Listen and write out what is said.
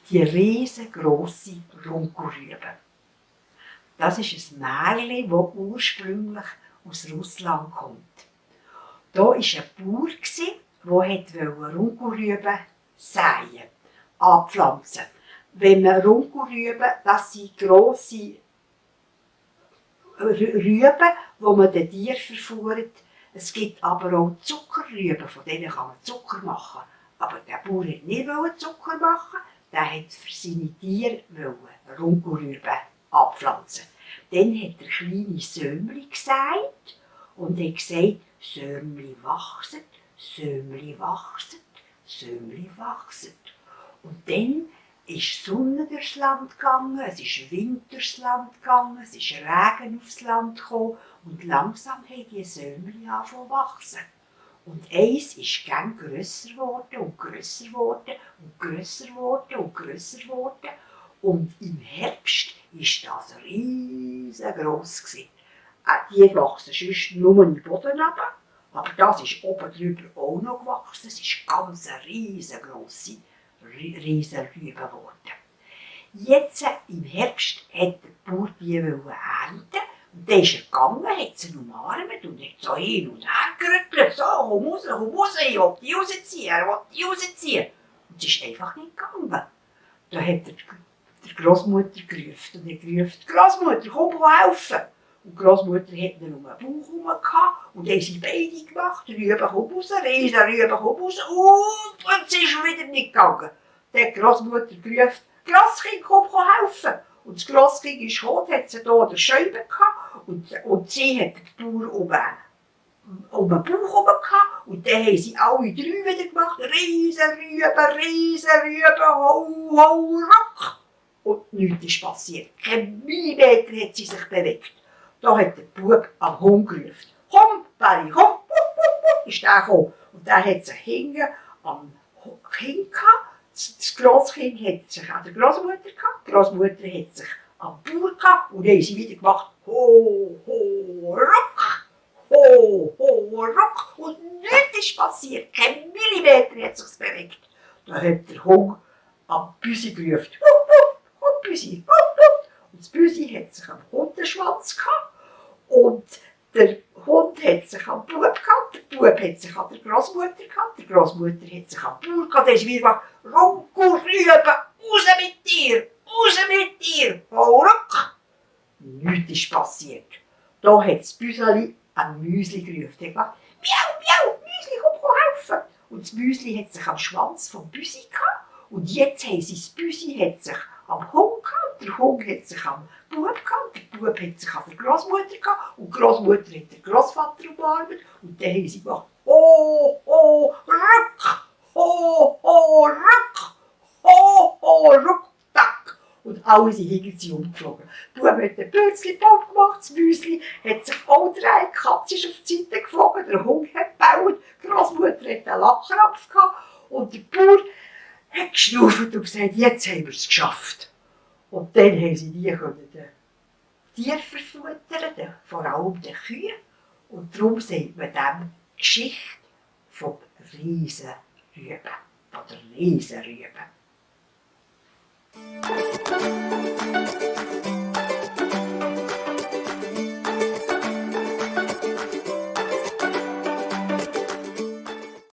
die riesengroße Runkelrübe. Das ist ein Märchen, das ursprünglich aus Russland kommt. Da war ein Bauer, der Runkelrüben säen, anpflanzen. Wenn man Runkelrüben, das sind grosse Rüben, die man den Tieren verführt. Es gibt aber auch Zuckerrüben, von denen kann man Zucker machen. Aber der Bauer wollte nicht Zucker machen, der wollte für seine Tiere Runkelrüben anpflanzen. Dann hat er kleine Sämli gesät und hat gesagt, Sämli wachsen, Sämli wachsen, Sämli wachsen. Und dann ist die Sonne durchs Land gegangen, es ist Wind durchs Land gegangen, es ist Regen aufs Land gekommen und langsam haben die Sämli angefangen zu wachsen. Und eins ist gern grösser geworden und grösser geworden und grösser geworden und grösser geworden. Und im Herbst war das riesengroß. Die wachsen sonst nur in den Boden runter, aber das ist oben drüber auch noch gewachsen. Es ist ganz eine riesengrosse Riesenrübe geworden. Jetzt im Herbst hat der Bauer die ernten. Und dann ist er gegangen, hat sie umarmt und hat so hin und her gerüttelt. So, komm raus, ich will die rausziehen, Und sie ist einfach nicht gegangen. Da hat er die Großmutter gerufen und hat gerufen, Großmutter, komm helfen. Und die Großmutter hat ihn um den Bauch herum und dann haben sie beide gemacht. Rüben komm raus, Riesenrüben komm raus und sie ist wieder nicht gegangen. Dann hat die Großmutter gerufen, Grosskind, komm helfen. Und das Grosskind ist gekommen, hat sie hier den Scheiben gehabt und sie hat den Bauer um den Bauch herum gehabt. Und dann haben sie alle drei wieder gemacht, Riesenrüben, hau, ruck. Und nichts ist passiert. Kein Millimeter hat sie sich bewegt. Da hat der Bub am Hund gerufen. Komm, Barry, komm, ist der gekommen. Und der hat sich hinten am Kind gehabt. Das Grosskind hat sich an der Großmutter gehabt. Die Großmutter hat sich am Bauer gehabt. Und dann haben sie wieder gemacht, ho, ruck. Ho, ruck. Und nichts ist passiert. Kein Millimeter hat sich bewegt. Da hat der Hund am Büsi gerufen. Büsi. Und das Büsi hat sich am Hundeschwanz gehabt und der Hund hat sich am Bub gehabt, der Bub hat sich an der Großmutter gehabt, die Großmutter hat sich am Bauer gehabt, dann ist wieder gesagt, Runkelrüben, raus mit dir, hau ruck. Nichts ist passiert. Da hat das Büseli ein Müsli gerufen, der hat gesagt, miau, Müsli, komm helfen. Und das Müsli hat sich am Schwanz vom Büsi gehabt und jetzt haben sie, das Büsi hat sich am Hund gehabt, der Hund hat sich am Bub gehabt, der Bub hat sich an der Großmutter gehabt und die Großmutter hat den Großvater umarmt und dann haben sie gemacht, ho, ruck, ruck, tack. Und alle sind irgendwie umgeflogen. Der Bub hat den Pölzli-Baum gemacht, das Müsli hat sich auch gedreht, die Katze ist auf die Seite geflogen, der Hund hat gebaut, die Großmutter hat einen Lachkrampf gehabt und der Bauer hat geschnauft und gesagt, jetzt haben wir es geschafft. Und dann haben sie die Tiere verfüttern, vor allem die Kühe. Und darum sagt man dem Geschichte von Riesenrüben, von der Riesenrübe.